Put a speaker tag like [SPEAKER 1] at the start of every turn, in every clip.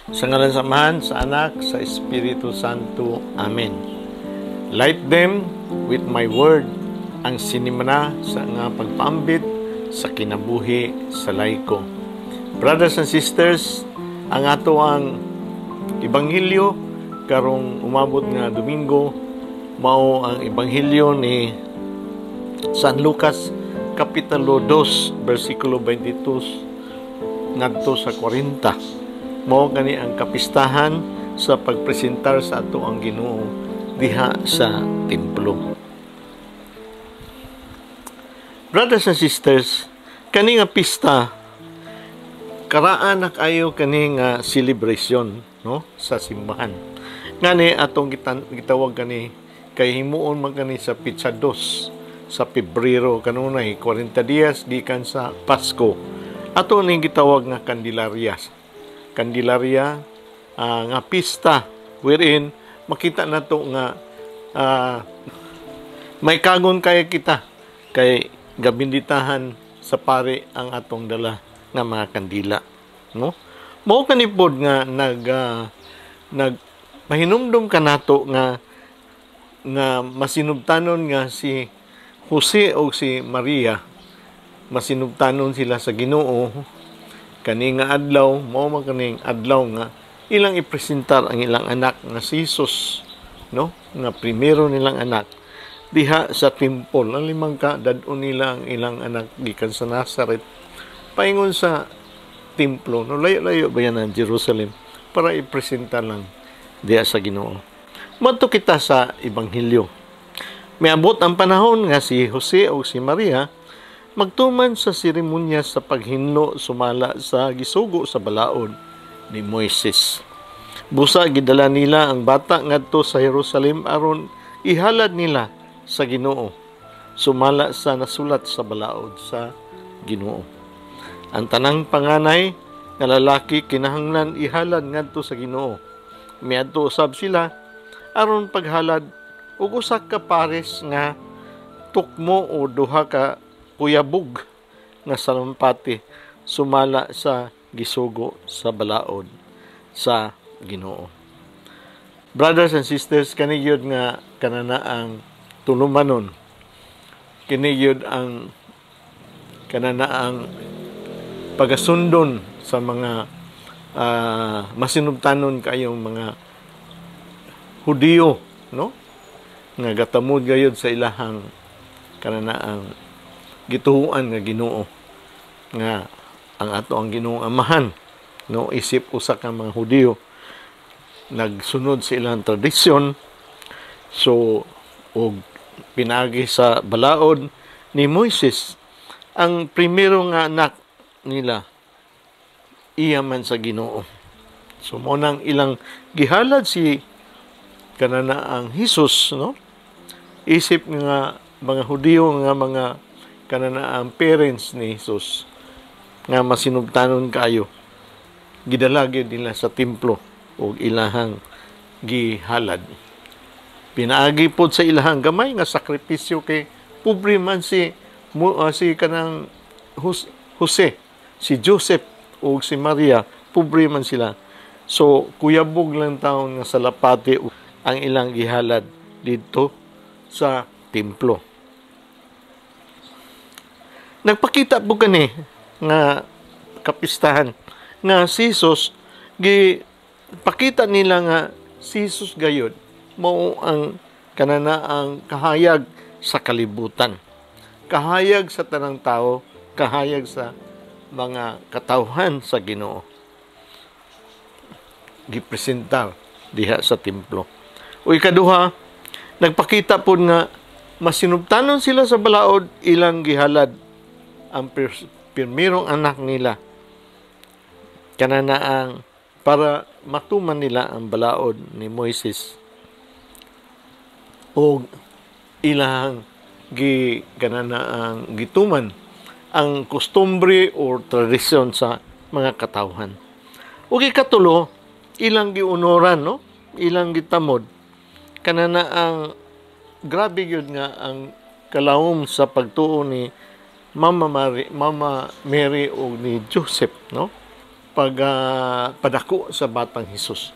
[SPEAKER 1] Sa ngalan sa Amahan, sa Anak, sa Espiritu Santo. Amen. Light them with my word, ang sinimana sa nga pagpaambit sa kinabuhi sa laiko. Brothers and sisters, ang ato ang Ebanghelyo karong umabot nga Domingo mao ang Ebanghelyo ni San Lucas, Kapitulo 2, versikulo 22 ngadto sa 40. Mao kani ang kapistahan sa pagpresentar sa ato ang Ginoo diha sa templo. Brothers and sisters, kani nga pista, karaan na kayo kani nga celebration, no, sa simbahan. Ngani atong gitawag kani kay himuon man kani sa petsa 2 sa Pebrero kanunay, 40 dias gikan sa Pasko. Ato ning gitawag nga Candelaria. Candelaria nga pista wherein makita nato nga may kagon kay kita kay gabinditahan sa pare ang atong dala nga mga kandila, no? Mao kani pod nga nag mahinumdum kanato nga nga masinubtanon nga si Jose o si Maria, masinubtanon sila sa Ginoo kani nga adlaw. Mao man kaning adlaw nga ilang ipresentar ang ilang anak nga si Jesus, no, nga primero nilang anak, diha sa temple. Ang limang ka dad-on nila ang ilang anak gikan sa Nazaret paingon sa templo, no? Layo-layo ba yan ang Jerusalem para ipresentar lang diha sa Ginoo. Madto kita sa Ebanghelyo. Miabot ang panahon nga si Jose o si Maria magtuman sa seremonya sa paghinlo sumala sa gisugo sa balaod ni Moises. Busa gidala nila ang bata ngadto sa Jerusalem aron ihalad nila sa Ginoo sumala sa nasulat sa balaod sa Ginoo. Ang tanang panganay nga lalaki kinahanglan ihalad ngadto sa Ginoo. Miadto usab sila aron paghalad og usa ka pares nga tukmo o duha ka kuyabog nga salampati sumala sa gisugo sa balaod sa Ginoo. Brothers and sisters, kani gyud nga kanana ang tulumanon. Kini gyud ang kanana ang pagasundon sa mga masinubtanon kayong mga Hudiyo, no? Nga gatamod gayud sa ilahang kanana ang gituhuan nga Ginoo, nga ang ato ang Ginoong Amahan, no, isip usa ka mga Hudiyo nagsunod sa ilang tradisyon. So og pinaagi sa balaod ni Moises, ang primero nga anak nila iya man sa Ginoo. So mo nang ilang gihalad si kanana ang Hesus, no, isip nga mga Hudiyo nga mga kanana ang parents ni Jesus nga masinubtanon kayo, gidala gyud nila sa templo ug ilahang gihalad pinaagi pod sa ilahang gamay nga sakripisyo kay pobre man si kanang Jose, si Joseph ug si Maria, pobre man sila. So kuyabog lang taon nga salapati ang ilang gihalad didto sa templo. Nagpakita po kani nga kapistahan nga si Jesus, gi pakita nila nga si Jesus gayud mao ang kanana ang kahayag sa kalibutan, kahayag sa tanang tao, kahayag sa mga katawhan sa Ginoo. Gipresentar diha sa templo. O ikaduha, nagpakita pod nga masinubtanon sila sa balaod, ilang gihalad ang primerong anak nila kanana ang para matuman nila ang balaod ni Moises o ilang gi kanana ang gituman ang kostumbre or tradisyon sa mga katawhan. Ug ikatulo, ilang giunoran, no? Ilang gitamod kanana ang grabe gyud nga ang kalawom sa pagtuo ni Mama Mary ug ni Joseph, no? pag padako sa batang Hesus.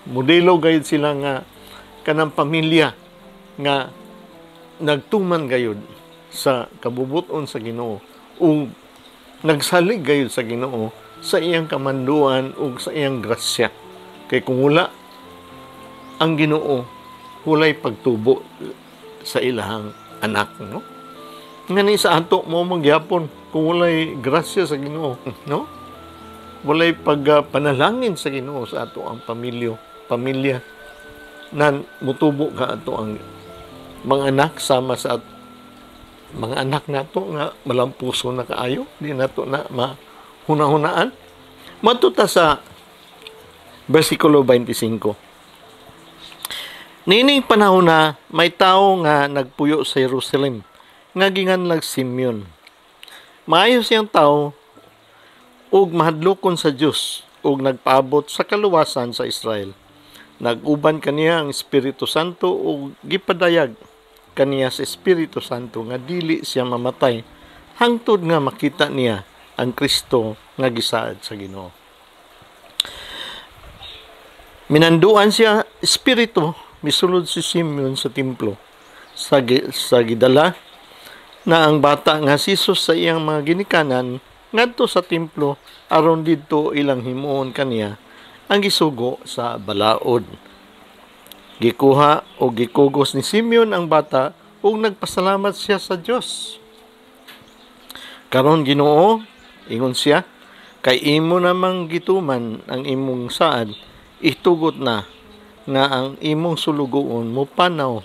[SPEAKER 1] Modelo gayud sila nga kanang pamilya nga nagtuman gayud sa kabubuton sa Ginoo ug nagsalig gayud sa Ginoo sa iyang kamanduan ug sa iyang grasya. Kay kung wala ang Ginoo, walay pagtubo sa ilahang anak, no? Ngani sa ato mo magyapon kung walay grasya sa Ginoo, no? Walay pagpanalangin sa Ginoo sa ato ang pamilya nan mutubo ka ato ang mga anak sama sa mga anak nato nga malampuso na kaayo, di nato na mahuna-hunaan. Matuta sa versikulo 25. Niining panahon na may tawo nga nagpuyo sa Jerusalem nga ginganlag Simeon. Maayo siyang tao ug mahadlokon sa Dios ug nagpaabot sa kaluwasan sa Israel. Nag-uban kaniya ang Espiritu Santo ug gipadayag kaniya sa Espiritu Santo nga dili siya mamatay hangtod nga makita niya ang Kristo nga gisaad sa Ginoo. Minanduan siya Espiritu, misulod si Simeon sa templo sa gidala na ang bata nga si Jesus sa iyang mga ginikanan ngadto sa templo aron didto ilang himuon kaniya ang gisugo sa balaod. Gikuha o gikugos ni Simeon ang bata ug nagpasalamat siya sa Dios. "Karon Ginoo," ingon siya, "kay imo namang gituman ang imong saad, itugot na nga ang imong sulugoon mopanaw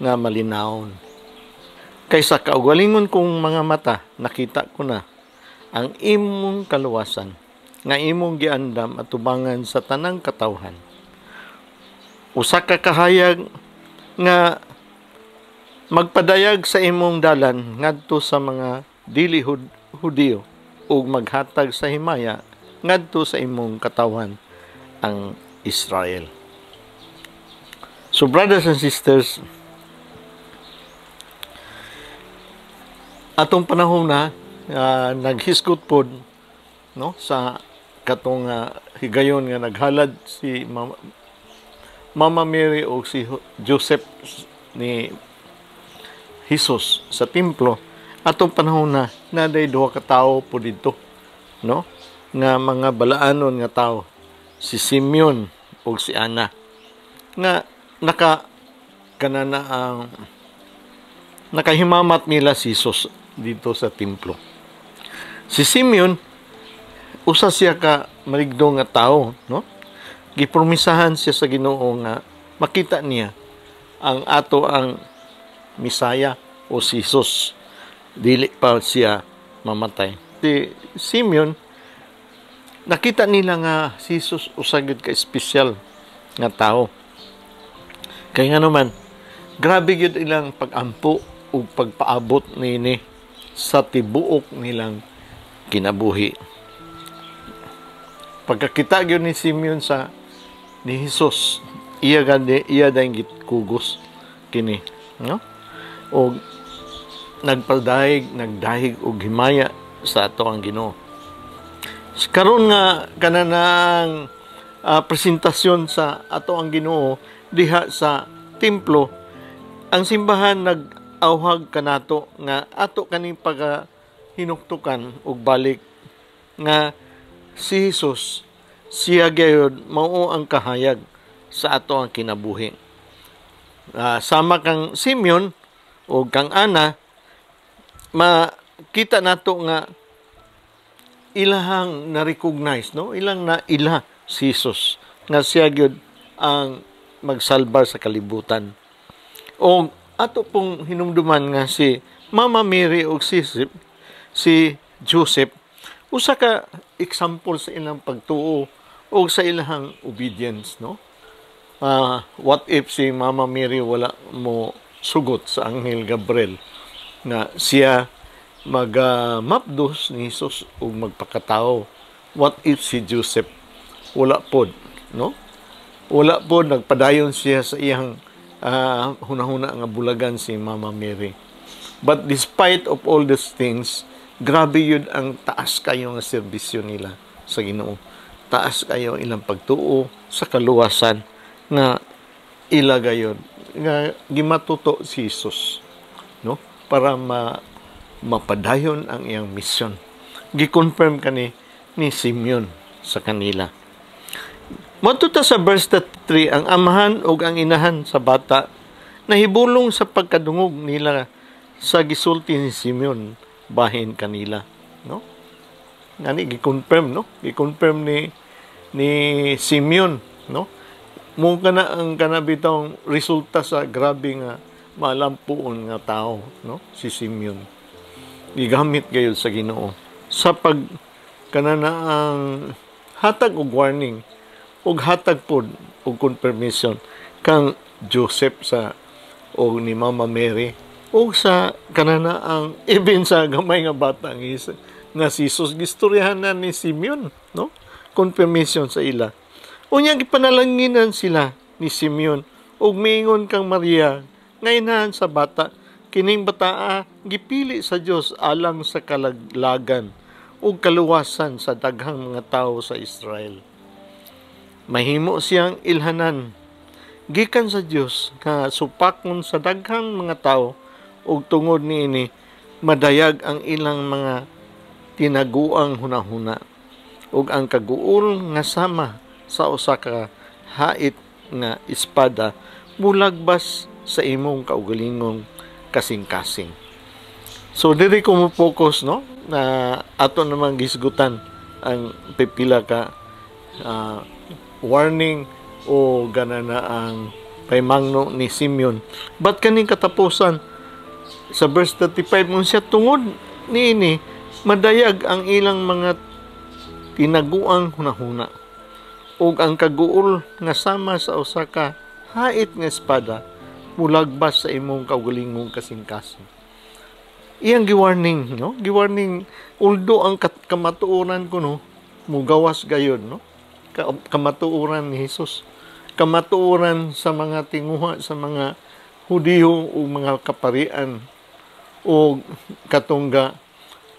[SPEAKER 1] nga malinawon. Kay sa kaugalingon kong mga mata nakita ko na ang imong kaluwasan nga imong giandam atubangan sa tanang katawhan. Usa ka kahayag nga magpadayag sa imong dalan ngadto sa mga dili Hudiyo ug maghatag sa himaya ngadto sa imong katawhan ang Israel." So brothers and sisters, atong panahon na naghisgot pod, no, sa katong higayon nga naghalad si Mama Mary o si Joseph ni Jesus sa templo. Atong panahon na naday duha ka tawo po didto, no, nga mga balaanon nga tawo, si Simeon ug si Ana, nga naka kanana ang nakahimamat nila si Jesus dito sa templo. Si Simeon, usa siya ka maligdo nga tao, no? Gipromisahan siya sa Ginoo nga makita niya ang ato ang Misaya o si Jesus dili pa siya mamatay. Si Simeon, nakita nila nga si Jesus usa gyud ka espesyal nga tao. Kay nga naman, grabe gyud ilang pag-ampo ug pagpaabot niini sa tibuok nilang kinabuhi. Pagkakita gyud ni Simeon sa ni Jesus, iya gani iya dayong gikugos kini, no? Og nagpadahig, nagdahig og himaya sa ato ang Ginoo. Karon nga kananang presentasyon sa ato ang Ginoo diha sa templo, ang simbahan nag-awhag kanato nga ato kaning pag hinuktukan og balik nga si Jesus siya gyud mao ang kahayag sa ato ang kinabuhi. Sama kang Simeon o kang Ana, makita nato nga ilahang na-recognize, no, ilang na ila si Jesus nga siya gyud ang magsalbar sa kalibutan. O ato pong hinumduman nga si Mama Mary o si Joseph usa ka example sa ilang pagtuo o sa ilang obedience, no? What if si Mama Mary wala mo sugot sa Anghel Gabriel nga siya mag mapdos ni Jesus ug magpakatao? What if si Joseph wala pod, no? Wala pod, nagpadayon siya sa iyang hunahuna nga bulagan si Mama Mary. But despite of all these things, grabe yun ang taas kayo nga serbisyo nila. sa Ginoo. Taas kayo ilang pagtuo sa kaluwasan nga ila gayon nga gimatuto si Jesus, no, para mapadayon ang iyang misyon. Gi-confirm kani ni Simeon sa kanila. Moadto ta sa verse 33, ang amahan ug ang inahan sa bata nahibulong sa pagkadungog nila sa gisulti ni Simeon bahin kanila, no? Ngani gi-confirm, no? Gi-confirm ni Simeon, no? Mo kana ang kana bitawng resulta sa grabe nga malampuon nga tao, no? Si Simeon. Gigamit gayud sa Ginoo sa pag kana na ang hatag og warning ug hatag pod og confirmation kang Joseph sa og ni Mama Mary ug sa kanana ang even sa gamay nga bata nga si Jesus, gistoryahan na ni Simeon, no? Confirmation sa ila. Unya gipanalanginan sila ni Simeon ug miingon kang Maria nga inahan sa bata, kining bataa gipili sa Dios alang sa kalaglagan ug kaluwasan sa daghang mga tawo sa Israel. Mahimo siyang ilhanan gikan sa Dios nga supakon sa daghang mga tawo ug tungod niini madayag ang ilang mga tinaguang hunahuna ug ang kaguol nga sama sa usa ka hait nga espada mulagbas sa imong kaugalingong kasing-kasing. So diri ko mo focus, no, na ato namang gisgutan ang pipila ka warning o gana na ang paimangno ni Simeon. But kaning katapusan sa verse 35 mo siya, tungod niini madayag ang ilang mga tinaguang hunahuna ug ang kaguol nga sama sa usa ka hait nga espada mulagbas sa imong kaugalingong kasing-kasing. Iyang giwarning, no? Giwarning, although ang kamatuoran ko, no, mugawas gayod, no? Kamatuoran ni Jesus. Kamatuoran sa mga tinguha sa mga Hudiyo o mga kaparian o katong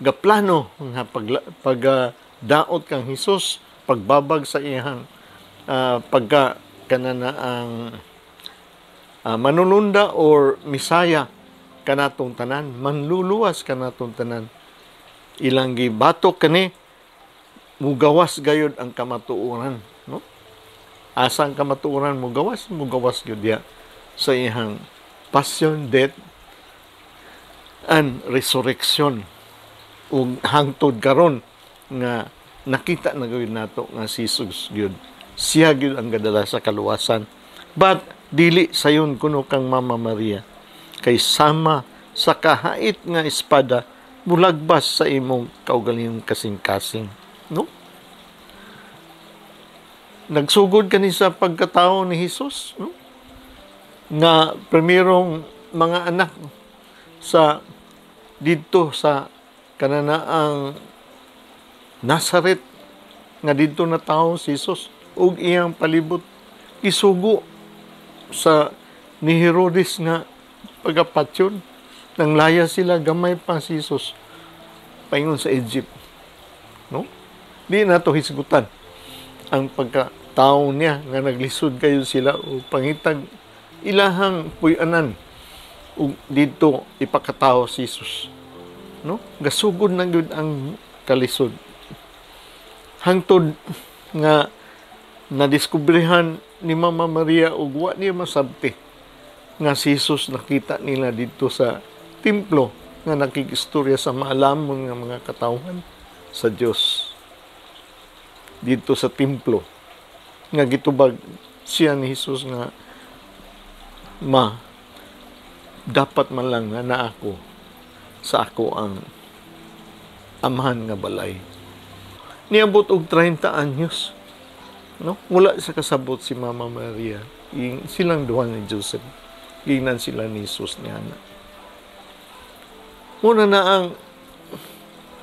[SPEAKER 1] gaplano nga pag daot kang Hesus, pagbabag sa iyang pagka kanana ang manununda or Misaya kanatong tanan, manluluwas kanatong tanan. Ilang gibatok kani, mugawas gayud ang kamatuoran, no? Asa ang kamatuoran mugawas? Mugawas gyud diya sa iyang passion, death and resurrection. Ug hangtod karon nga nakita na gyud nato nga si Jesus gyud, siya gyud ang gadala sa kaluwasan. But dili sayon kuno kang Mama Maria, kay sama sa kahait nga espada mulagbas sa imong kaugalingong kasing-kasing, no? Nagsugod kani sa pagkatao ni Jesus, no, nga primerong mga anak sa didto sa kananaang Nazaret nga didto na tao si Jesus ug iyang palibot, isugo sa ni Herodes nga pagapatyon. Nang laya sila, gamay pa si Jesus, paingon sa Egypt, no? Di na to hisgutan ang pagkatao niya nga naglisod kayo sila o pangitag ilahang puy-anan ug didto ipakatao si Jesus, no? Gasugod na gyud ang kalisod hangtod nga nadiskubrehan ni Mama Maria ug wa niya masabti nga si Jesus nakita nila didto sa templo nga nakikistorya sa maalamon nga mga katawhan sa Dios didto sa templo, nga gitubag siya ni Jesus nga, "Ma, dapat man lang nga naa ako sa ako ang amahan nga balay." Niabot og 30 anyos, no, wala sa kasabot si Mama Maria. Yung silang duha ni Joseph, gingnan sila ni Jesus niya na muna na ang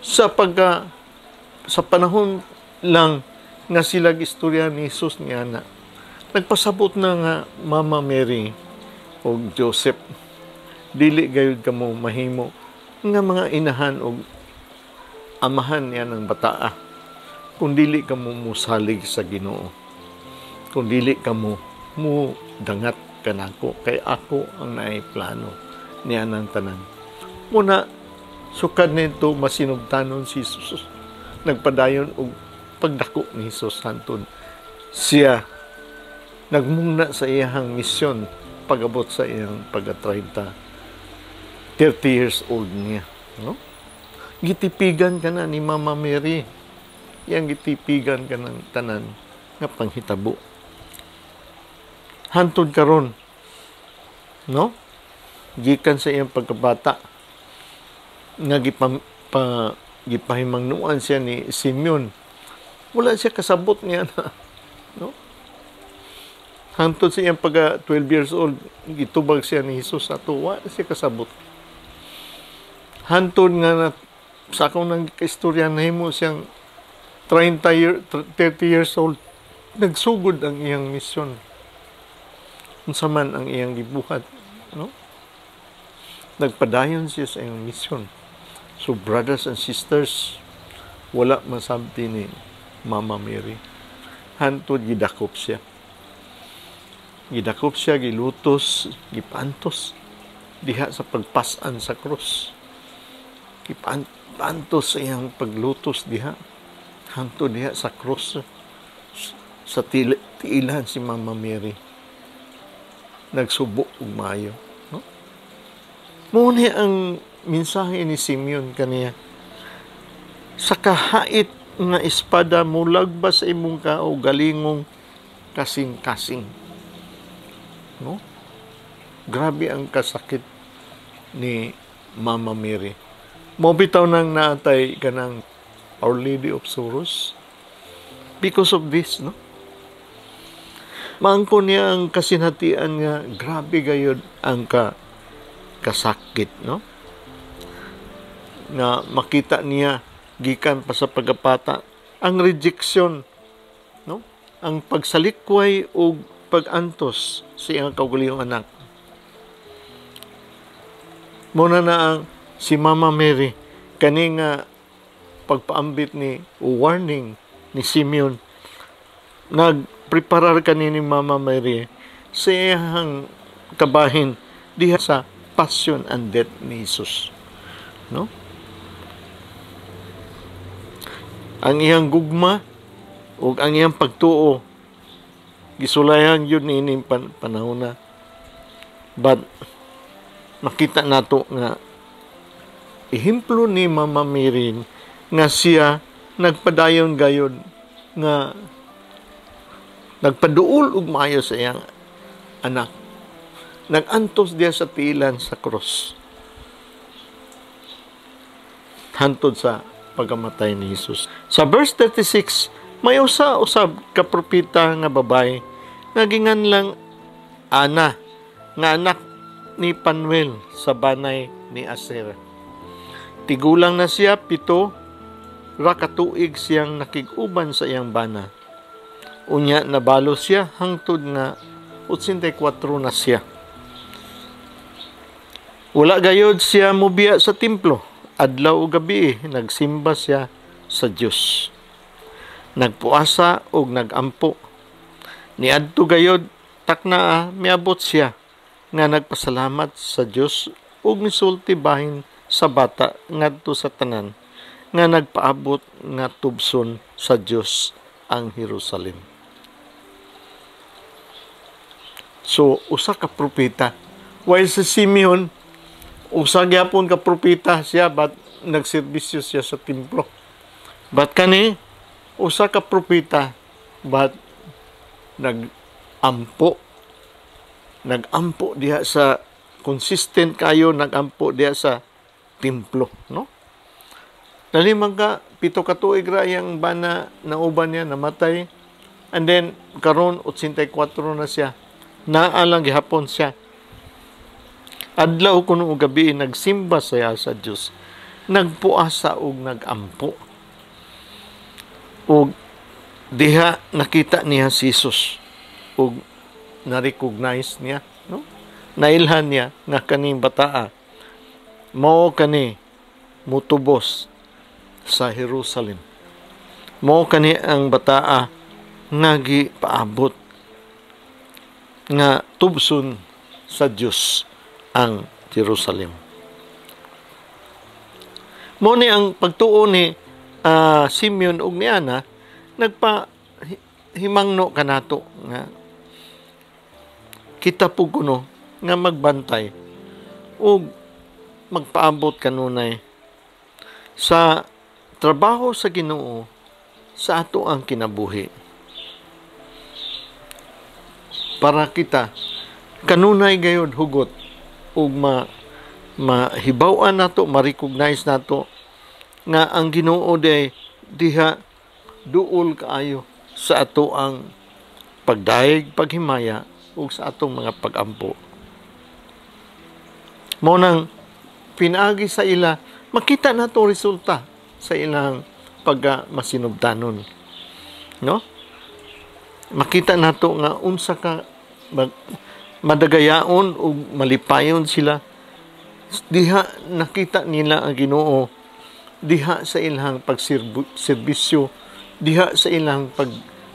[SPEAKER 1] sa pagka sa panahon lang nga sila istorya ni Jesus niya na nagpasabot na nga, "Mama Mary o Joseph, dili gayud kamo mahimo nga mga inahan og amahan niya ng bataa." Kung dili ka mo musalig sa Ginoo, kung dili ka mo mo dangat kanako, kay ako ang naay plano niya ng tanan. Muna, sukad nito masinugtanon si Jesus. Nagpadayon og pagdako ni Jesus hantod siya nagmungna sa iyang misyon pag-abot sa iyang pagka-30 30 years old niya, no? Gitipigan ka na ni Mama Mary. Yang gitipigan ka ng tanan nga panghitabo. Hantod karon, no? Gikan sa iyang pagkabata nga gipahimangnuan siya ni Simeon. Wala siya kasabot niya na, no? Hantod sa iyang pagka 12 years old, gitubag siya ni Jesus ato, wala siya kasabot. Hantod nga na, sa akong nang kaistorya, nahimo siyang 30 years old, nagsugod ang iyang misyon. Unsa man ang iyang gibuhat, no? Nagpadayon siya sa iyang misyon. So brothers and sisters, wala masabti ni Mama Mary. Hantod gidakop siya. Gidakop siya, gilutos, gipantos diha sa pagpasan sa krus. Gipantos sa iyang paglutos diha. Hantod diha sa krus. Sa tiilan si Mama Mary. Nagsubo og maayo, no? Mao ni ang mensahe ni Simeon kaniya. Sa kahait nga espada mulagbas sa imong kaugalingong kasing-kasing. No? Grabe ang kasakit ni Mama Mary. Mao bitaw nang naatay kanang Our Lady of Sorrows because of this, no? Maangko niya ang kasinatian nga grabe gayud ang kasakit, no? Nga makita niya gikan pa sa pagkabata ang rejection, no? Ang pagsalikway og pag-antos sa iyang kaugalingong anak. Muna na ang si Mama Mary kani nga pagpaambit ni o warning ni Simeon, nagpreparar kani ni Mama Mary sa iyang kabahin diha sa passion and death ni Jesus, no? Ang iyang gugma ug ang iyang pagtuo gisulayan yun niini panahon na. But makita nato nga ehemplo ni Mama Mary nga siya nagpadayon gayod nga nagpaduol og maayo sa iyang anak. Nag-antos diya sa tiilan sa krus hantod sa pagkamatay ni Jesus. Sa verse 36, may usa usab ka propeta nga babae nga ginganlang Ana, nga anak ni Panuel sa banay ni Aser. Tigulang na siya, 7 ra ka tuig siyang nakig-uban sa iyang bana. Unya nabalo siya hangtod nga 84 na siya. Wala gayod siya mobiya sa templo. Adlaw o gabi nagsimba siya sa Dios. Nagpuasa og nagampo. Niadto gayod taknaa miabot siya nga nagpasalamat sa Dios ug misulti bahin sa bata ngadto sa tanan nga nagpaabot nga tubson sa Dios ang Jerusalem. So usa ka propeta. While sa Simeon, usa gyapon ka propeta siya, but nagserbisyo siya sa templo. But kani usa ka propeta, but nagampo. Nagampo diha sa consistent kayo, nagampo diha sa templo, no? Dali man ka 7 ka tuig ra iyang bana nauban niya namatay, and then karon 84 na siya. Naa lang gihapon siya. Adlaw kuno og gabi nagsimba siya sa Dios. Nagpuasa og nagampo. Og diha nakita niya si Jesus og na-recognize niya, no? Nailhan niya nga kaning bataa mao kani mutubos sa Jerusalem. Mao kani ang bataa nga gipaabot nga tubson sa Dios ang Jerusalem. Mao ni ang pagtuo ni Simeon ug ni Ana nagpa himangno kanato nga kita po kuno nga magbantay ug magpaabot kanunay sa trabaho sa Ginoo sa ato ang kinabuhi, para kita kanunay gayud hugot ug mahibaw-an nato, ma-recognize nato nga ang Ginoo day diha duol kaayo sa ato ang pagdayeg, paghimaya ug sa atong mga pagampo. Mao nang pinaagi sa ila, makita nato resulta sa ilang pagka masinubtanon, no? Makita nato nga unsa ka madagayaon ug malipayon sila diha nakita nila ang Ginoo diha sa ilang pagserbisyo, diha sa ilang pag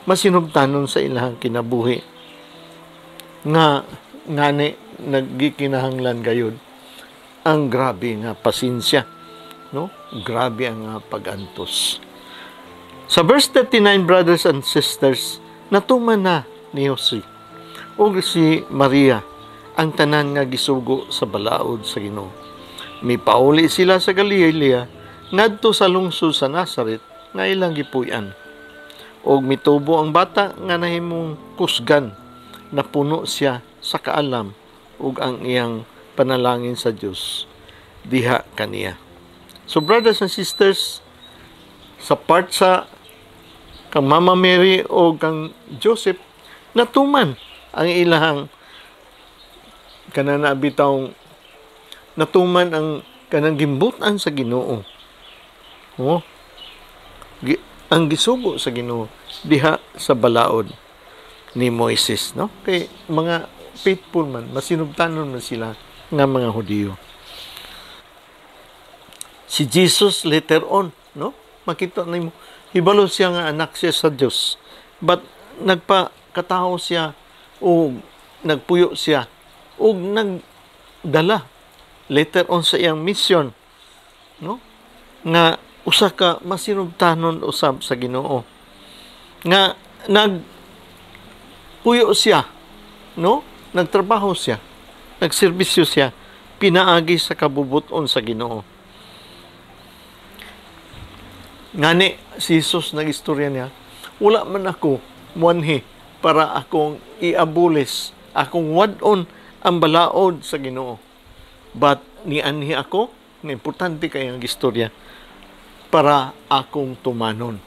[SPEAKER 1] masinubtanon sa ilang kinabuhi, nga ngani naggikinahanglan gayud ang grabe nga pasensya, no? Grabe ang pag-antos. Sa verse 39, brothers and sisters, natuman na ni Jose ug si Maria ang tanan nga gisugo sa balaod sa Ginoo. Mipauli sila sa Galilea ngadto sa lungsod sa Nazaret nga ilang gipuy-an. Og mitubo ang bata nga nahimong kusgan, napuno siya sa kaalam ug ang iyang panalangin sa Dios diha kaniya. So brothers and sisters, sa part sa kang Mama Mary o kang Joseph, natuman ang ilahang kanana bitawng natuman ang kanang gimbutan sa Ginoo. Oh. Ang gisugo sa Ginoo diha sa balaod ni Moises, no? Kay mga faithful man, masinubtanon man sila nga mga Hudiyo. Si Jesus later on, no? Makita nimo, hibalo siya nga anak siya sa Dios. But nagpakatao siya o nagpuyo siya o nagdala later on sa iyang mission, no? Nga usa ka masinubtanon usab sa Ginoo. Nga nagpuyo siya, no? Nagtrabaho siya, nagserbisyo siya pinaagi sa kabubuton sa Ginoo. Ngani si Jesus, nag-istorya niya, "Wala man ako muanhi para akong iabulis, akong wad-on ang balaod sa Ginoo. But nianhi ako," nga importante kay ang istorya, "para akong tumanon.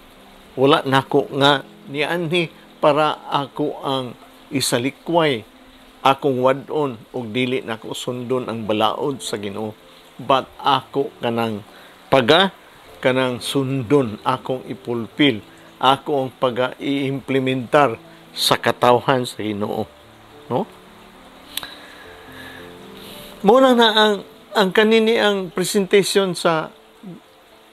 [SPEAKER 1] Wala nako nga nianhi para ako ang isalikway, akong wad-on ug dili nako sundon ang balaod sa Ginoo. But ako kanang paga kanang sundon, akong ipulpil, ako ang paga iimplementar sa katawhan sa Ginoo," no? Muna na ang kanini ang presentation sa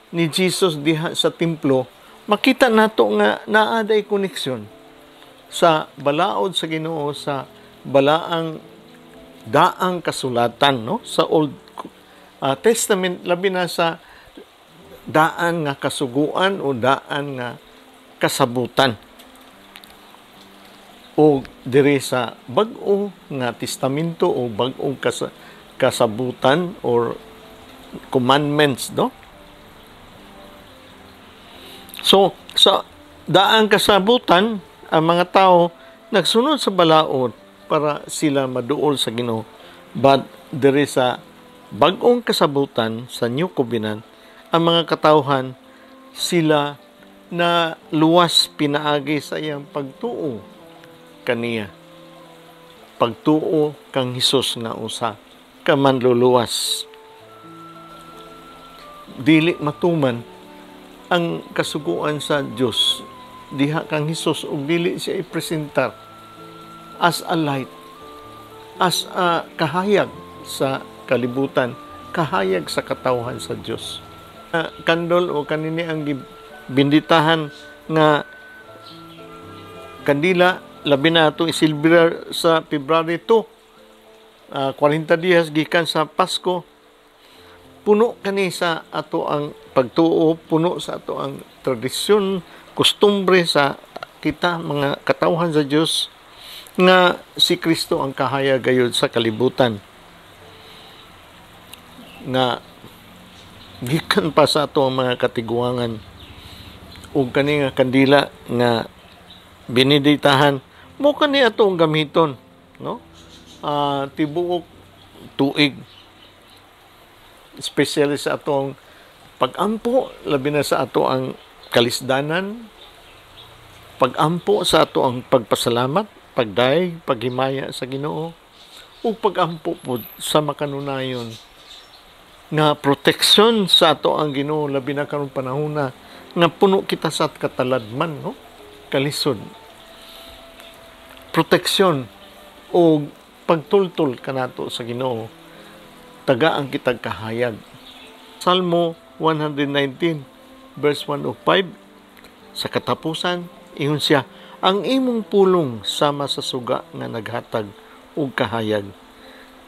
[SPEAKER 1] ni Jesus diha sa templo, makita nato nga naa day koneksyon sa balaod sa Ginoo, sa balaang daang kasulatan, no? Sa Old Testament, labi na sa daan nga kasuguan o daan nga kasabutan, o diri sa bag-o nga testamento o bag-ong kasabutan or commandments, no? So sa daang kasabutan, ang mga tao nagsunod sa balaod para sila maduol sa Ginoo, but diri sa bag-ong kasabutan, sa New Covenant, ang mga katawhan sila na luwas pinaagi sa iyang pagtuo kaniya, pagtuo kang Hesus nga usa ka manluluwas. Dili matuman ang kasuguan sa Dios diha kang Hesus ug dili siya ipresentar as a light, as a kahayag sa kalibutan, kahayag sa katawhan sa Dios. Kandol o kanini ang binditahan nga kandila, labi na atong isilbrar sa February 2, 40 dias gikan sa Pasko. Puno kani sa ato ang pagtuo, puno sa ato ang tradisyon, kostumbre sa kita mga katawhan sa Dios nga si Kristo ang kahayag gayud sa kalibutan nga gikan pa sa ato ang mga katiguangan. Ug kani nga kandila nga benediktahan mo, kani ato ang gamiton, no, tibuok tuig, especially sa atong pag-ampo, labi na sa ato ang kalisdanan, pag-ampo sa ato ang pagpasalamat, pagdayeg, paghimaya sa Ginoo, ug pag-ampo pod sa makanunayon nga proteksyon sa ato ang Ginoo, labi na karong panahona nga puno kita sa kataladman, no, kalisod. Proteksyon o pagtultol kanato sa Ginoo, tagaan kitag kahayag. Salmo 119 verse 105, sa katapusan, ingon siya, "Ang imong pulong sama sa suga nga naghatag og kahayag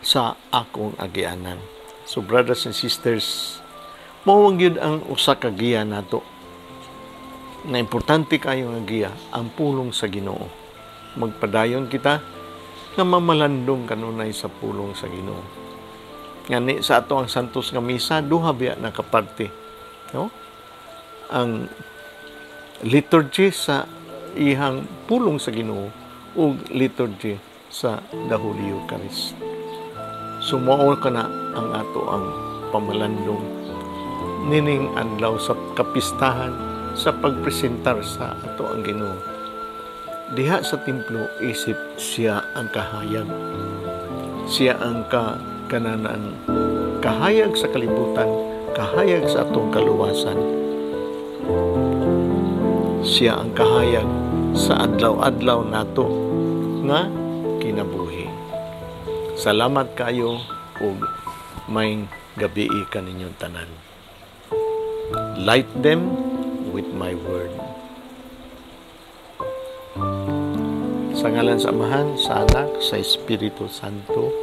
[SPEAKER 1] sa akong agianan." So brothers and sisters, mao gyud ang usa ka giya nato na importante kayo nga giya, ang pulong sa Ginoo. Magpadayon kita nga mamalandong kanunay sa pulong sa Ginoo. Ngani sa ato ang Santos nga Misa, duha biya nakaparte, no? Ang liturgy sa ihang pulong sa Ginoo ug liturgy sa the Holy Eucharist. So mao kana ang ato ang pamalandong nining adlaw sa kapistahan sa pagpresentar sa ato ang Ginoo diha sa templo, isip siya ang kahayag. Siya ang ka kananan kahayag sa kalibutan, kahayag sa atong kaluwasan. Siya ang kahayag sa adlaw-adlaw nato nga kinabuhi. Salamat kayo ug maayong gabii kaninyong tanan. Light them with my word. Sa ngalan sa Amahan, sa Anak, sa Espiritu Santo.